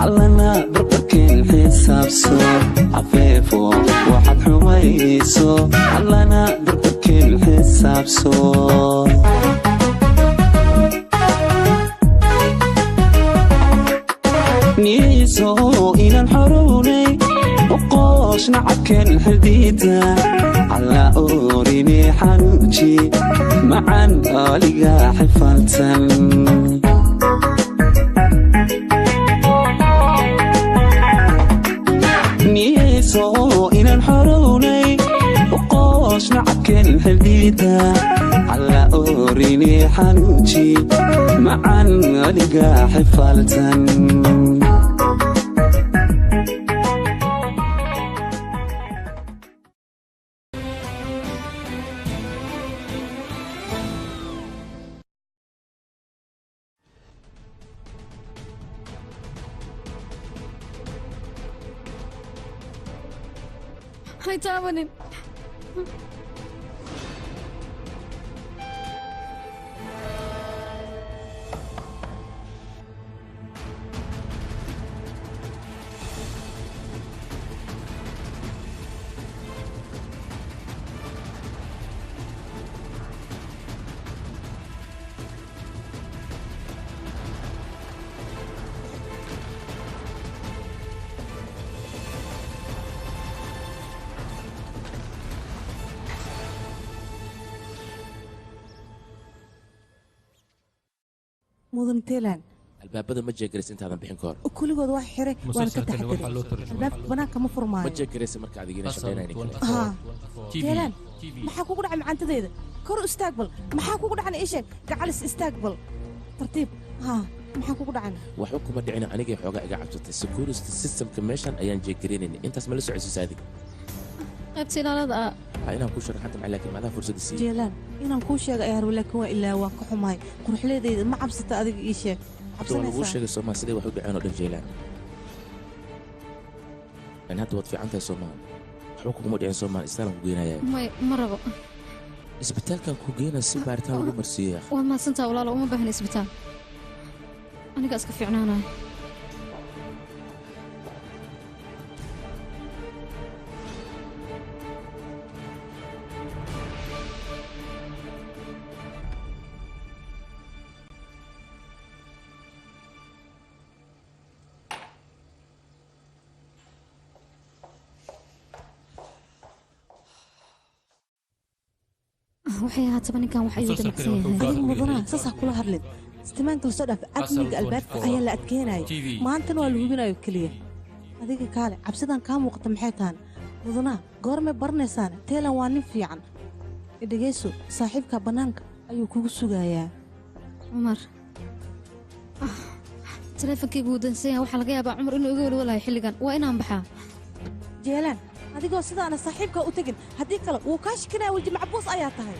Allana barbarkeen xisaabso, xafeefo waxaad xumayso. Allana barbarkeen xisaabso. Niyeyso inaan xorownay, oqoosh nacabkeen xildiida. Alla oorine xanuuji, macan aliga xifaltan. Niyeyso inaan xorownay, oqoosh nacabkeen xildiida. Alla oorine xanuuji, macan aliga xifaltan. Hay taabanin. Mudan Telan. Albaabada ma jeegaraysa intaadan bixin ka hor? Kulligood waa xiray, waana ka taxadiray. Albaabka banaanka ma Ma furmaayo. jeegaraysa marka adiga inay shaqaynaynin kale? Haa, Telan, maxaa kugu dhacay macaantadeeda? Kor u istaag bal. Maxaa kugu dhacan? Ii sheeg, gacalis. Istaag bal tartiib. Haa, maxaa kugu dhacan? Waxba kuma dhicina, anigay xoogaa iga cabsatay. Security systemka meeshan ayaan jeegaraynayna. Intaas ma la socodsiisa adiga? Qaybta ilaalada ah. Ha, inaan kuu sharaxanta macay, laakiin macdaha fursadda siiye. Jeelaan, inaan kuu sheega ayaa raba, laakiin waa ilaa. Waan ka xumahay, quruxleedayda. Ma cabsata adiga? Ii sheeg. Hadda waa laguu Cabsanaysaa? sheegay soomaa siday wax u dhaceen oo dhan, Jeylaan? Lan hadda waad fiican tahay soomaa? Waxba kuguma dhicin soomaa? Isbitaalan ku geenayaa. May, ma rabo. Isbitaalkan ku geenaya si baaritaan lagu marsiiyey. Waad mahadsantaha walaalo, uma baahna isbitaal, aniga iska fiicnaanaya. Waxay ahaataba, ninkan wax ayuu damacsan yahay. Adiga mudanaa saasaa kula hadlin. Istimaanka lasoo dhaaf, amniga albaabka ayaa la adkeynaya, maantana waa la hubinayo keliya. Adiga kaale, cabsidan kaa muuqata maxay tahan? Mudanaa, goormay baranaysaan? Teelan waa nin fiican. Dhegayso, saaxiibka bannaanka ayuu kugu sugayaa. Cumar, taleefonkaygu wuu dansan yahay. Waxaa laga yaabaa Cumar inuu iga walwalayo xilligan. Waa inaan baxaa. Jeelaan, adigoo sidaana saaxiibkaa u tegin. Haddii kale wuu kaa shikinaya. Welji macbuus ayaa tahay.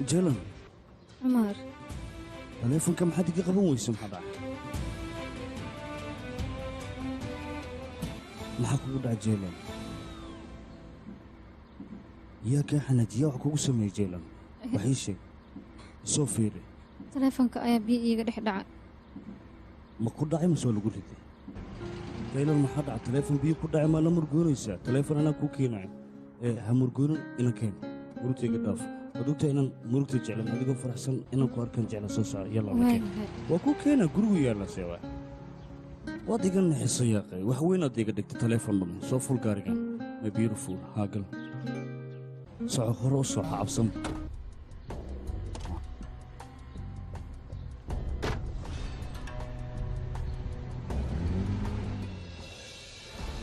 Jeelan. Cumar. Taleefonka maxaad iga qaban weysa? Maxaa dhacay? Maxaa kugu dhaca, Jeelan? Yaa kaa xanaajiya? Wax kugu sameeyey, Jeelan? Wax ii sheeg, soo fiiri. Taleefonka ayaa biyo iiga dhex dhacay. Ma ku dhacay mase waa lagu riday? Jeelan, maxaa dhaca? Taleefon biyo ku dhacay maa la murgoonaysaa? Taleefon anaa kuu keenaya ee ha murgoonin. Inan keen, murugta iga dhaaf. Waad ogtahay inaan murugta jeclan. Adigoo faraxsan inaan ku arkan jecla. Soo soco, yalla na keen. Waayahay. Waa kuu keenaa, gurigu yaalla. Seewa waad iga naxisay, yaaqay. Wax weyn aad iga dhigtay, taleefon dhume. Soo ful gaarigan, my beautiful. Haagal, soco, hore u soco, cabsan.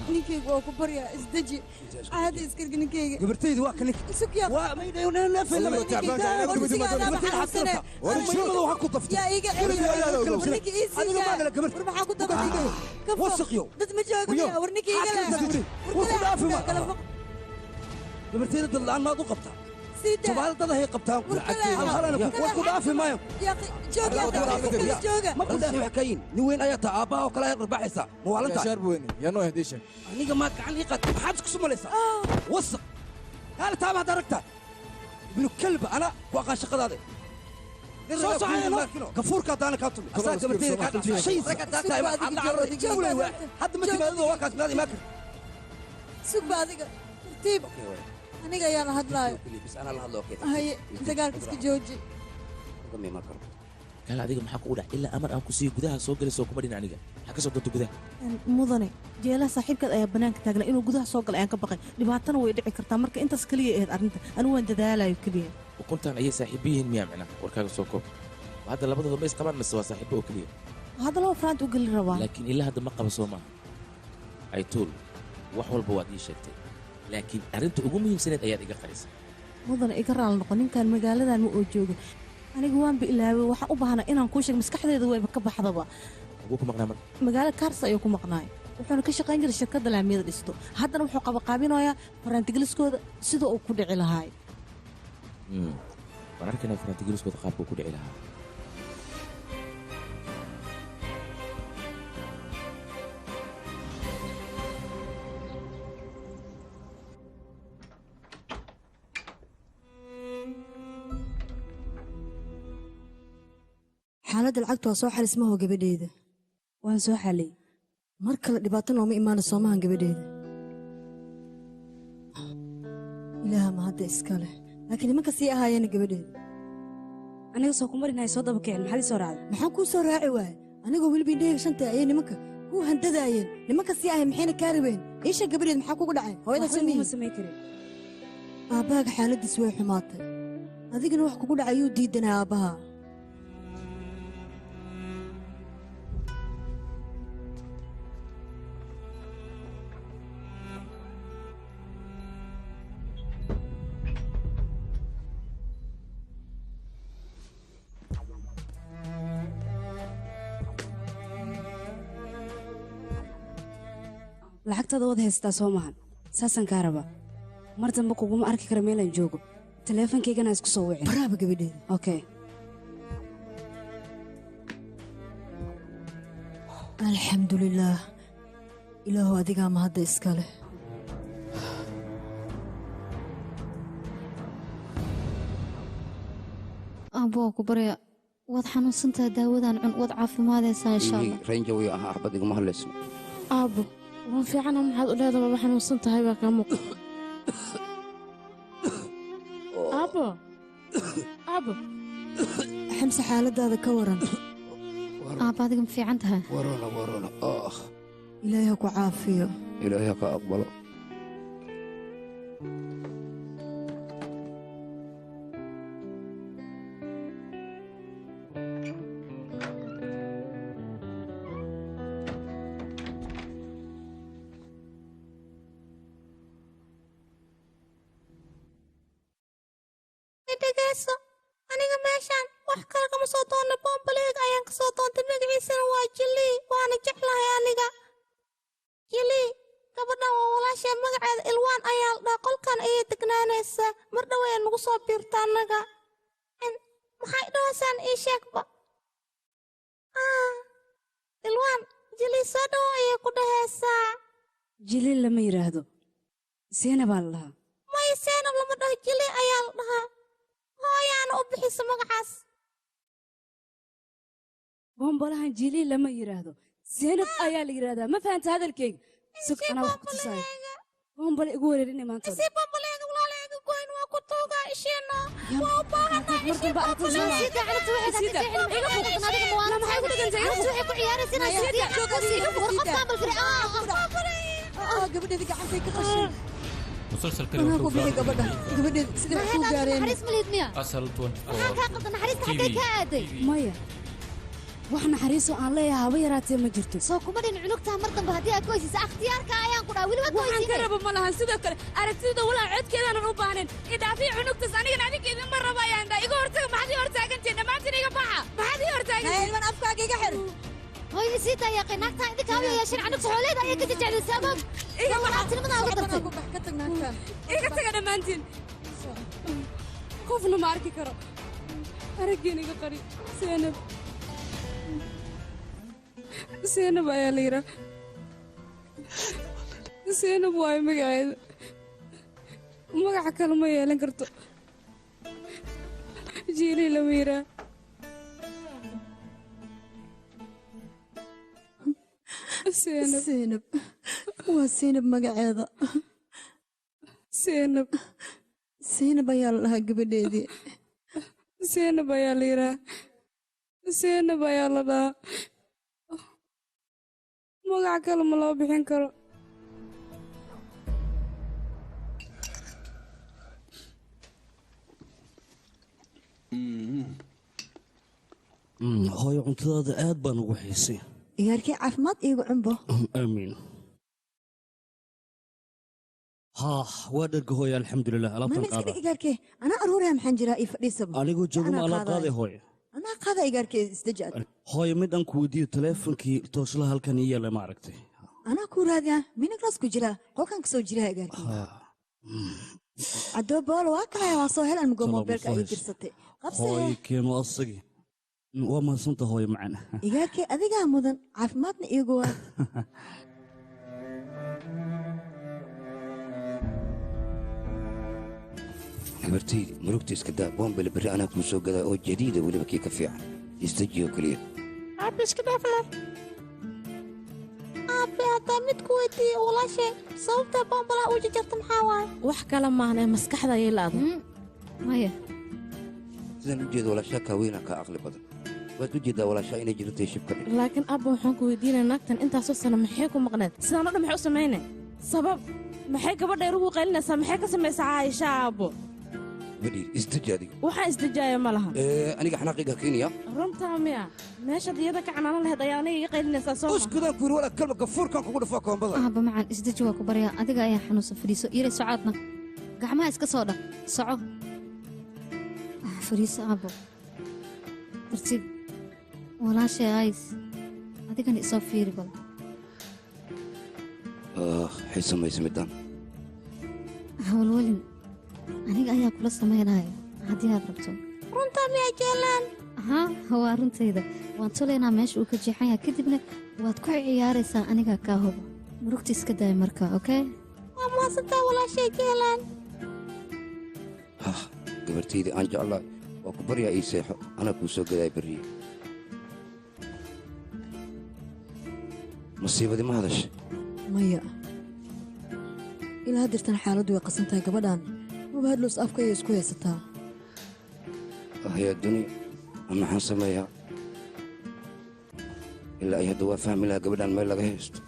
Ninkaygu, waa ku baryaa, isdeji, caadi iskarga ninkayga. Gabartaydu waa ka ninka. Isugyaa. Waa Yaa iiga celiyo? War ninka ii siidaa. War maxaa ku dabatay? Ka fog. Dad ma joogo miyaa? War ninka iiga leh. War ku dhaafi ma gabartayda? Dad la'aan maad u qabtaa? Sii daa. Soomaalida dad ahay qabtaan. War kale. Hal halana war ku dhaafi maayo. Yaa akhi, joog yaa akhi, kala jooga. Ma ku dhaafi wax kayin. Nin weyn ayaa taa, aabbaha oo kale ayaad dharbaaxaysaa mawaalinta. Aniga maad gacan ii qaad? Maxaad isku sumalaysaa? Wasaq, kaale taaba hadda aragtaa. Ibnu kalba ana ku aqaan shaqadaada. Soo socono gafuurka haddaana kaa tumi asaa gabardeyda kaa dhacay shay ragga tahay hadda ma timaadado waa kaas miyaad imaan karta. Sugba adiga tartiib, aniga ayaana hadlaayo. Bis anaa la hadlo, okay? Haye, dagaalka iska jooji. Kaal, adiga maxaa kugu dhac? Ilaa amar aan ku siiyo gudaha soo gelayso kuma dhin. Aniga maxaa ka soo doonta gudaha? Mudane, jeelaha saaxiibkaad ayaa bannaanka taagnaa. Inuu gudaha soo galay ayaan ka baqay, dhibaatana way dhici kartaa. Marka intaas keliya ahayd arrinta, anigu waan dadaalayo keliya. Ukuntan ayay saaxiibo yihiin miyaa? Micnaha warkaaga soo koob, hadda labadooda ma isqabaan mise waa saaxiibo oo keliya? Hadda laba faraant u geli rabaa. Laakiin ilaa hadda ma qaba, soo maaha? Aytuul, wax walba waad ii sheegtay, laakiin arrinta ugu muhiimsaneed ayaad iga qarisay. Mudane, iga raali noqo. Ninkan magaaladan ma oo joogin, aniga waanba ilaaway. Waxaan u baahnaa inaan kuu sheego, maskaxdeeda wayba ka baxdaba. Ugu ku maqnaa marka? Magaalada Kaarsa ayuu ku maqnaay, wuxuuna ka shaqayn jiray shirkadda laamiyada dhisto. Haddana wuxuu qabaqaabinayaa faraantigeliskooda sida uu ku dhici lahaay. Waan arkaynaa faraantigeliskooda qaabka uu ku dhici lahaa. Xaaladda lacagta waa soo xalis maho gabadheyda? Waan soo xalay. Mar kale dhibaato nooma imaana soomahan gabadheyda? Ilaaha ma hadda iska leh, laakiin nimanka sii ahaayeen gabadheyda. Aniga soo kumarinaya soo daba kicin, maxaad ii soo raacday? Maxaan kuu soo raaci waayay? Anigoo weliba indhahayga shanta ayay nimanka kuu handadaayeen. Nimanka sii ahay maxayna kaa rabeen? Iisha gabadheed, maxaa kugu dhacay? Hooyada Waxba samihi iguma samayn karin. Aabbahaaga xaaladiis way xumaatay, adigana wax kugu dhacay ayuu diidanaa aabbaha. Lacagtaada waad haysataa soo mahan? Saasaan kaa rabaa. Mar dambe kuguma arki kara meelaan joogo, taleefankaygana isku soo wicin. Baraaba gabadheeda. Okay. Alxamdulilaah, ilaahu adigaa mahadda iska leh. Aabbo, waa ku barya, waad xanuunsantahay, daawadan cun, waad caafimaadaysaa insha Allah. Raynjawiyo ahaa, axbad iguma hadlayso. Aabbo, waan fiicana, maxaad u leedahay? Waaba xanuunsan tahay baa kaa muuqa. Aabbo, aabbo. Xamse, xaaladaada ka waran? Aabba, adiga ma fiican tahay? Warona, warona, ah. Ilaahay ha ku caafiyo. Ilaahay ha ka aqbalo. Dhegeyso, aniga meeshaan wax kale kama soo doonna, boombalayga ayaan ka soo doontay. Magaciisana waa Jilii, waana jeclahay aniga Jilii. Gabadhan waa walaashee, magaceeda Ilwaan ayaa la dhahaa. Qolkan ayay degnaanaysaa, mar dhow ayay nagu soo biirta annaga. Maxay dhahaysaan? Ii sheegba. Ilwaan, Jilii soo dhowo ayay ku dhahaysaa. Jiliil lama yidhaahdo, Seena baa la dhahaa. Maya, Seenab lama dhaho, Jilii ayaa la dhahaa, hooyaana u bixisa magacaas. Bombolahan Jiliil lama yidhaahdo, Seenab ayaa la yidhaahdaa. Ma fahanta hadalkayga? Sug, anaa wax ku tusaayo. Bombole igu wereerinay maanta. Isii bomboleega, walaalayga goyn, waa ku tuugaa ishiina, waa u baahanaa ishii Gabadheeda gacantay ka qashin. مسلسل Anaa ku bixi gabadha, gabadheeda sida wax kuu gaareen? أصل Maxaa kaa qaldan? Naxariista xaggay kaa aaday? Maya, wax naxariisoo aan leeyahay haba yaraatee ma jirto. Soo kuma dhin cunugtaa mar dambe haddii aad goysiisa akhtiyaarka ayaan ku dhaha weliba. Waxaan ka rabo ma lahan, sidoo kale aragtida walaa codkeedaanan u baahnayn. Idhaafiya cunugtaas, anigana adinka idinma rabo ayaan dhaa. Iga hortaga, maxaad ii hortaagantiin? Dhammaantiin iga baxa, maxaad ii hortaagantiin? Ilman, afkaaga iga xir. Hooyo, isii dayaaqay naagtaa. Idinka hawya yeesheen canugta xooleeda ayay ka jejeclisay amoog. Iga baxa. Walaaltinimadaa uga dartay. Ka tag naagta. Iga taga dhammaantiin, qofna ma arki karo, araggiin iga qari. Seenab, Seenab ayaa la yidhaa, Seenab waayo magaceeda, magaca kale ma yeelan karto. Jiili lama yiraa. Seenab. Seenab. Waa Seenab magaceeda. Seenab. Seenab ayaa la dhahaa gabadheedii. Seenab ayaa la yiraa. Seenab ayaa la dhahaa. Magac kale ma loo bixin karo. Hooyo cuntadaada aad baan ugu xiisay. Igaarkii caafimaad iigu cunbo. Aamiin. Haa, waa dherga hooyo, alxamdulilah. Alaabtan Mama iska qaada. dhig igaarkee. Anaa aruuraya maxaan jiraa ii fadhiisaba. Anigoo joogo ma Anaa alaab qaadaya. qaaday hooyo? Anaa qaada igaarkee isdeji ad. Hooyo, mid aan ku weydiiyo, taleefonkii tooslaha halkan ii yaalla ma aragtay? Anaa kuu raadiyaa miniglaas ku jiraa qolkan kasoo jiraa igaarkee. Cadoo boolo waa kacaya waa soo helan mugo Salaam moobeelka ay soo dirsatay. Qabsee. Hooyo keeno asagii. Waa mahadsanta hooyo macaan. Igaarkee adigaa mudan caafimaadna iigu waa. Gabartaydi murugta iska daa, boombale berri anaa kuu soo gadaa oo jadiida, weliba kii ka fiican. Isdejiyo keliya. Aabe iska dhaafna. Aabe haddaa mid ku weydiiye walaashay sababta boombalaa u jajarta maxaa waaye? Wax kale maahan ee maskaxda ayay la'da. Maya. Sidaan u jeedo walaashaa kaa weynaa kaa aqli badan. Waad u jeedaa walaashaa inay jirtay shibka dhig. Laakiin abba waxaan ku weydiinaya, naagtan intaasoo sano maxay ku maqneed? Sidaan oo dhan maxay u samaynay? Sabab maxay gabadha yar ugu qaylinaysaa? Maxay ka samaysaa Caaisha aabbo? Gabadhiir isdeji adiga. Waxaan isdejaaya ma laha. Ee, aniga xanaaqiga keenaya. Runtaa miya? Meeshaad iyada ka canaanan lahayd ayaa aniga iga qaylinaysaa soo ma? Uskudaan ku yiri walaa kalma gafuurkan kugu dhufaa koombada. Aabba macaan isdeji, waa ku baryaa, adiga ayaa xanuunsan, fadhiiso. Yare socoodna gacmaha iska soo dhaq, soco. Ah, fadhiiso aabbo, tartiib. Walaashay ays, adigana isoo fiiri bal. Ah, waxay samaysa midaan. Hawlwalin, aniga ayaa kula samaynaya haddii aad rabto. Runtaa miyaa Jeelaan? Haa, waa runtayda. Waan tulaynaa meesha uu ka jeexan yahay, kadibna waad ku ciyaaraysaa, anigaa kaa hubo. Murugta iska daaya marka, okay? Waa mahadsantaa walaashay Jeelaan. Hah, gabartaydi aan jeclahay, waa ku baryaa, ii seexo, anaa kuu soo gadaa berriye. Masiibadii ma hadashay? Maya. Ilaa haddeertan xaaladdu way qasan tahay gabadhan. Maba hadlows afka ayay isku haysataa. Ahyaa duni, maxaan sameeyaa? Ilaa ay hadda waa fahmi lahaa gabadhan meel laga haysto.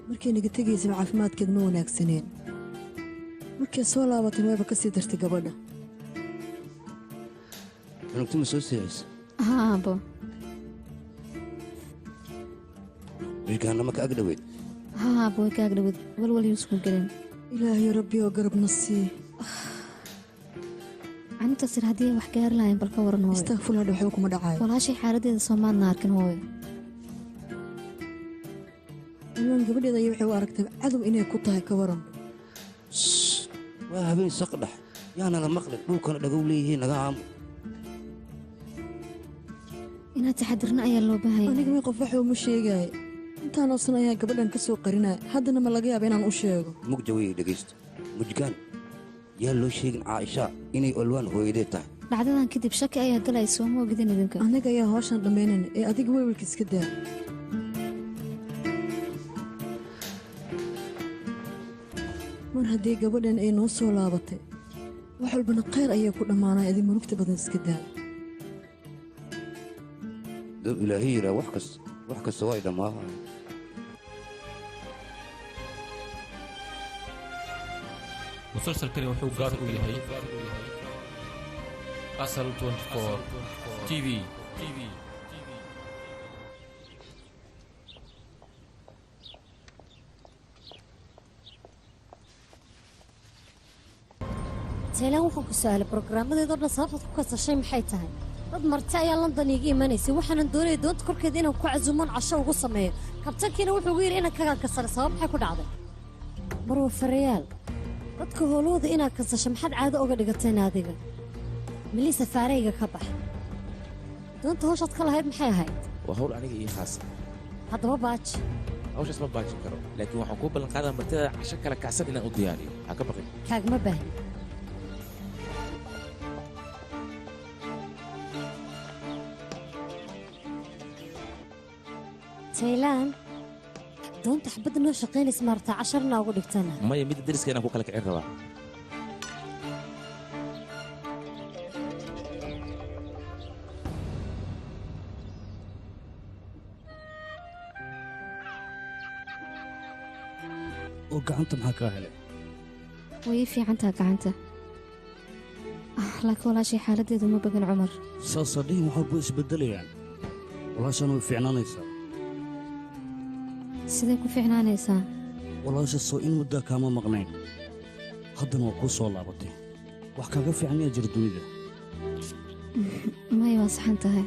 Markay naga tegaysaba caafimaadkeed ma wanaagsaneen. Markay soo laabatay wayba ka sii dartay gabadha. Cunugta ma soo seexaysa? Haa aabbo. Rigaana ma ka ag dhoweyd? Haa aabbo, way ka agdhoweyd. Walwal yuusku gelin. Ilaahay rabbi oo garabna sii. Canuta sir haddii ay wax gaari lahayn bal ka waran hooyo? Istaagfurlah, waxba kuma dhacayo. Walaashay xaaladdeeda soomaadna arkin hooyo. Ilmaan gabadheeda ayay waxay u aragtay cadow inay ku tahay, ka waran. Waa habeen saqdhax, yaana la maqlin, dhulkana dhagow leeyihiin, naga aamu. Inaad taxadirna ayaa loo baahaya. Aniga may qof wax uma sheegaayo. Intaanoo san ayaa gabadhan ka soo qarinaya. Haddana ma laga yaaba inaan u sheego? Mugja wey, dhegaysto mujgaan, yaa loo sheegin Caaisha inay Olwaan hooyadeed tahay. Dhacdadan kadib shaki ayaa galaya, sooma ogidin idinka? Anaga ayaa hawshan dhammaynayna ee adiga welwelka iska daa. Mar haddii gabadhan ay noo soo laabatay, wax walbana khayr ayaa ku dhammaanaya, adig murugta badan iska daa. Dab ilaahay yiraa, wax kasta wax kasta way dhammaahaya. Musalsalkani wuxuu gaar u yahay Asal 24 TV. Taylaan, waxaan ku su'aalay brograamadeedoo dhan sababtaad ku kasashay maxay tahay? Dad marti ayaa London iiga imanaysay, waxaanan doonayay doonta korkeeda inaan ku casuumoon casho ugu sameeyo. Kabtankiina wuxuu ugu yidhi inaan kagaan kasalay. Sabab maxay ku dhacday? Marwa Farayaal, dadka howlahooda inaad kasasho maxaad caado uga dhigateen adiga? Milisa faarayga ka bax. Doonta howshaad ka lahayd maxay ahayd? Waa hawl aniga ii khaasa. Haddaba baaji. Hawshaas ma baajin karo, laakiin waxaan kuu ballan qaadaa martida casho kala kacsan inaan u diyaariyo. Ha ka baqin. Kaagma baahni. Taylaan doonta xabadda noo shaqaynaysa maarta casharna ugu dhigtana. Maya, midda deriska inaan ku kala kicin rabaa. Oo gacanta maxaa kaa helay? Way ii fiican taha gacanta, laakiin walaashay xaaladdeedu ma bogan Cumar. Saasaa dhihin, wax walba isbeddelayaan, walaashaan way fiicnaanaysaa. Sidee ku fiicnaanaysaa? Walaasha soo in muddaa kaama maqnayn, haddana waa kuu soo laabatay. Wax kaaga fiican miyaa jira dunida? Maya, waa saxan tahay.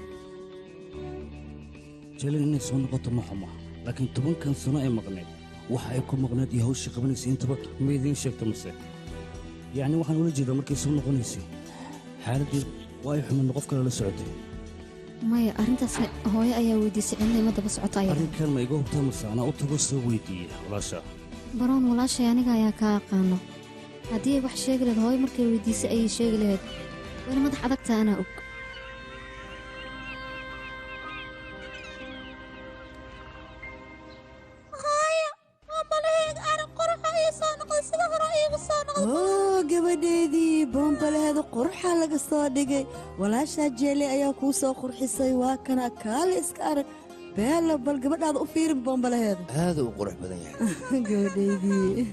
Jelen inay soo noqoto ma xuma, laakiin 10kan sano ee maqnayd waxa ay ku maqnayd iyo hawshii qabanaysay intaba ma idiin sheegta mase? Yacni waxaan ula jeedaa markay soo noqonaysay xaaladdeed waa ay xumadna qof kale la socotay. Maya, arrintaas hooyo ayaa weydiisay, cidna ima daba socoto ayada. Arrinkan ma iga hubtaa mase anaa u tago soo weydiiya walaasha? Baroon, walaashay aniga ayaa kaa aqaano. Haddii ay wax sheegi lahayd hooyo markay weydiisay ayay sheegi lahayd. Wayna madax adagtaa, anaa og. Oo gabadheedii, boonbalaheeda quruxaa laga soo dhigay. Walaashaa Jeele ayaa kuu soo qurxisay. Waa kana, kaale iska arag. Beelo, bal gabadhaada u fiirin boonbalaheeda. Aad u qurux badan yahay. Gabadheydii.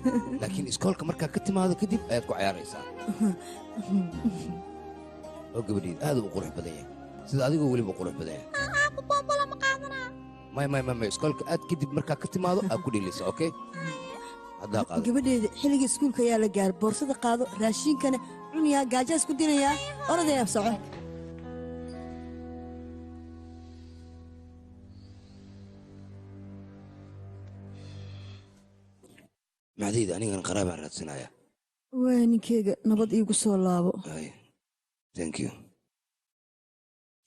Laakiin iskoolka markaa ka timaado kadib ayaad ku cayaaraysaa. Oo gabadheyd, aad u qurux badan yahay, sida adigoo weliba qurux badan yahay. May, may, may, may, iskoolka aad kadib markaa ka timaado aad ku dheelaysaa. Okay, haddaa qaado. Gabadheeda, xilligii iskuulka ayaa la gaaray. Boorsada qaado, raashinkana cunayaa, gaajaa isku dinayaa. Orodaya, soco. Macdayda, anigan qaraabaan raadsanaya. Waa ninkeyga, nabad iigu soo laabo. Thank you.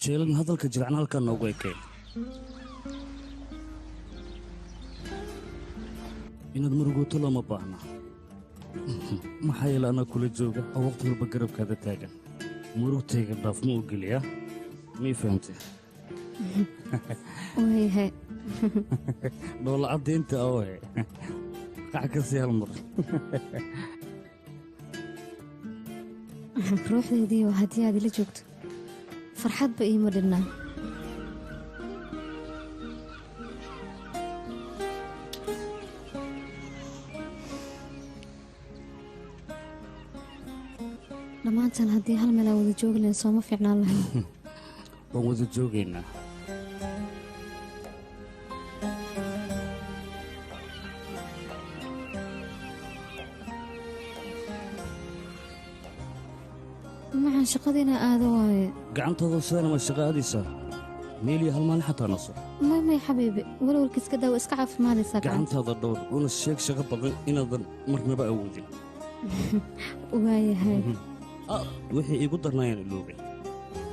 Jeelan, hadalka jiracna halkaa noogu ekeen. Inaad murugooto looma baahna, maxaa yeele anaa kula jooga oo waqti walba garabkaada taagan. Murugtayga dhaaf, ma ogeliyaa? Mii fahamtay? Waayahay. Dhoolla caddaynta oohe, qac ka sii hal mar. Ruuxdeediiyo, haddii aad ila joogto farxadba iima dhinnaa. Dhammaantan haddii hal meel aan wada joogi lahayn sooma fiicnaan lahayn? Waan wada joogaynaa. Macaan, shaqadiina aado waaye. Gacantaada sidana ma shaqo aadaysaa? Meel iyo hal maalin xataa naso. May, may, xabiibi, walwalka iska daawo, iska caafimaadaysaa gacanta. Gacantaada dhowr, una sheeg shaqo badan inaadan marnaba awoodin. Waayahay. Wixii iigu darnaayaan iloobay.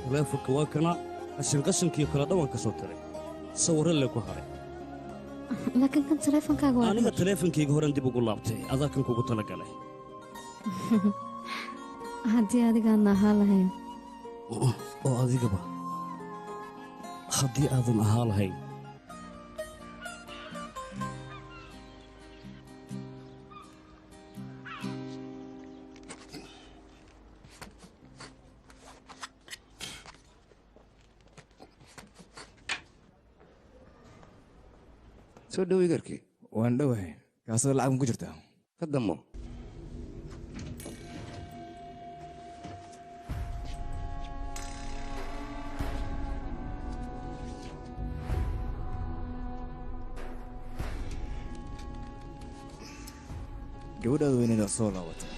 Taleefonka waa kana, qashin qashinkiiyo kala dhawaan ka soo tiray, sawirro le ku haray. Laakiin kan taleefonkaaga waa. Aniga taleefonkayga horan dib ugu laabtay, adaa kan kugu talagalay. Haddii adigaadna ahaa lahayn. Oo adigaba haddii aadan ahaa lahayn. Soo dhow, igarkii. Waan dhowahay. Kaasoo lacag ma ku jirtaa? Ka damo. Gabadhaada weyneed soo laabatay.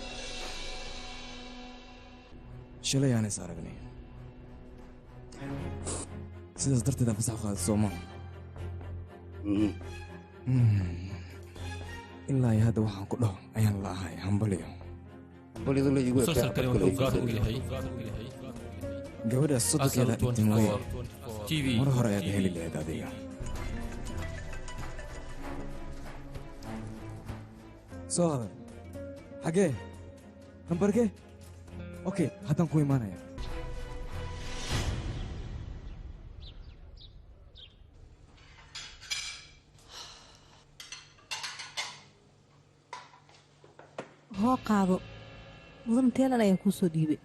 Shalay aan is aragnay, sidaas darteed aan fasax qaaday, soo maha? Ilaa iyo hadda waxaan ku dhaho ayaan la ahay hambaliyo. Musalsalkani wuxuu gaar u yahay Gabadhaas Asal sodonkeeda dhigtin wey. 24 TV. Mar hore ayaad heli lahayd adiga. Soo hadal. Xagee? Nambarkee? Okay, haddaan ku imaanaya. Hoo qaado mudan teelan ayaan kuu soo dhiibay.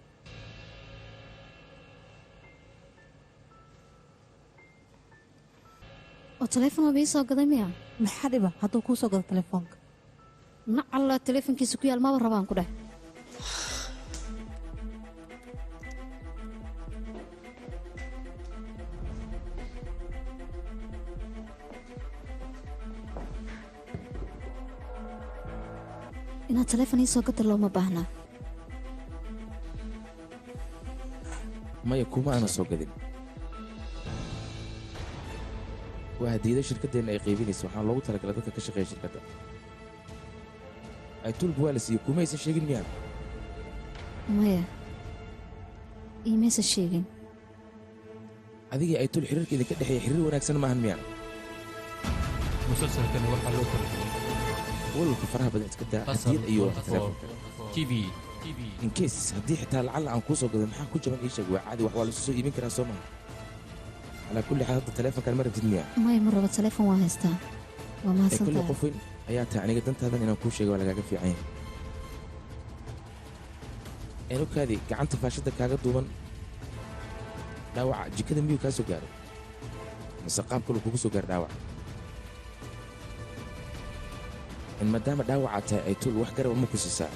Oo taleefon waaba ii soo gaday miya? Maxaa dhiba hadduu kuu soo gado telefoonka? Nacalla teleefonkiisa ku yaal maba rabaan ku dheh. Inaad taleefon ii soo gada looma baahnaa. Maya, kuma aana soo gadin. Waa hadiyado shirkaddeenna ay qaybinayso. Waxaan loogu talagalay dadka ka shaqeeya shirkadda. Aytuulba waa la siiyey, kuma aysan sheegin miyaan? Maya, iimaysan sheegin. Adigii Aytuul xiriirka idinka dhexeeya xiriir wanaagsan maahan miyaan? Musalsalkani waxaa loo tarjumay Walwalka faraha badan iska daa. Asal Hadiyad ayuu wata 24 telefoonka. TV. In case haddii xitaa lacalla aan kuu soo gado, maxaa ku jaban? Ii sheeg. Waa caadi, wax waa lasu soo iibin karaa, soo maha? Calaa kulli xaal, hadda telefoonkan ma rabtid miyaa? Maya, ma rabo taleefon, waa haystaa. Waa Ee mahadsan kulli tahay. qof weyn ayaa tahay. Aniga dantaadan inaan kuu sheego waa lagaaga fiican yahay. Enukaadii gacanta faashadda kaaga duuban, dhaawaca jikada miyuu kaa soo gaaray mise qaab kaluu kugu soo gaaray dhaawaca? In maadaama dhaawaca tahay, Aytuul wax garaba ma ku siisaa?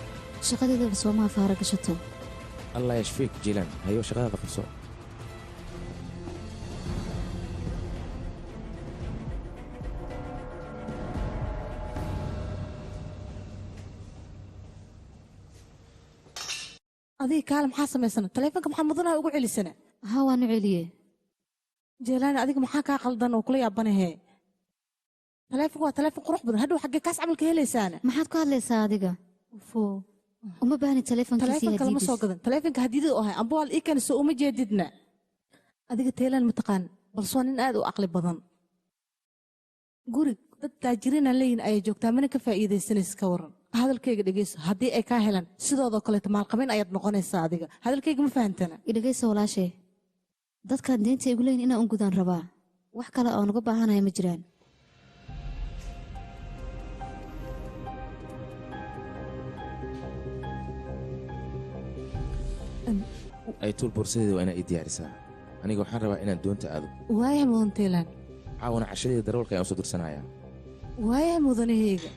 Shaqadeedaba soomaha faara gashato. Allah yashfiik Jiilaan. Hayo, shaqadaada qabso. Adiga kaale, maxaa samaysana? Taleefonka maxaa mudanaha ugu celisana? Haa, waan u celiyey. Jeelaani, adiga maxaa kaa qaldan oo kula yaabanahee? Taleefonka waa taleefon qurux badan, hadhow xaggee kaas camalka helaysaana? Maxaad ku hadlaysaa adiga? Ufo. Uma baahni taleefonkiisa iyo Taleefonka lama soo hadiyadiis. gadan, taleefonka hadiyada u ahay amba waa la ii keenay, soo uma jeedidna. Adiga teelaan mataqaan, balse waa nin aad u aqli badan. Guri dad taajiriina leeyihin ayay joogtaa, mana ka faa'iidaysanaysa. Ka waran hadalkayga dhegeyso, haddii ay kaa helaan sidoodoo kaleeto maalqabeyn ayaad noqonaysaa. Adiga hadalkayga ma fahantana? Idhegayso walaashay, dadkaan deynta igu leeyihin inaan u gudaan rabaa. Wax kale oon uga baahanaya ma jiraan. Aytuul, boorsadeeda waa inaa ii diyaarisaa. Aniga waxaan rabaa inaan doonta aado. Waayahay mudan teelaan. Caawana cashadeeda darawalka ayaan usoo dirsanayaa. Waayahay mudanahayga.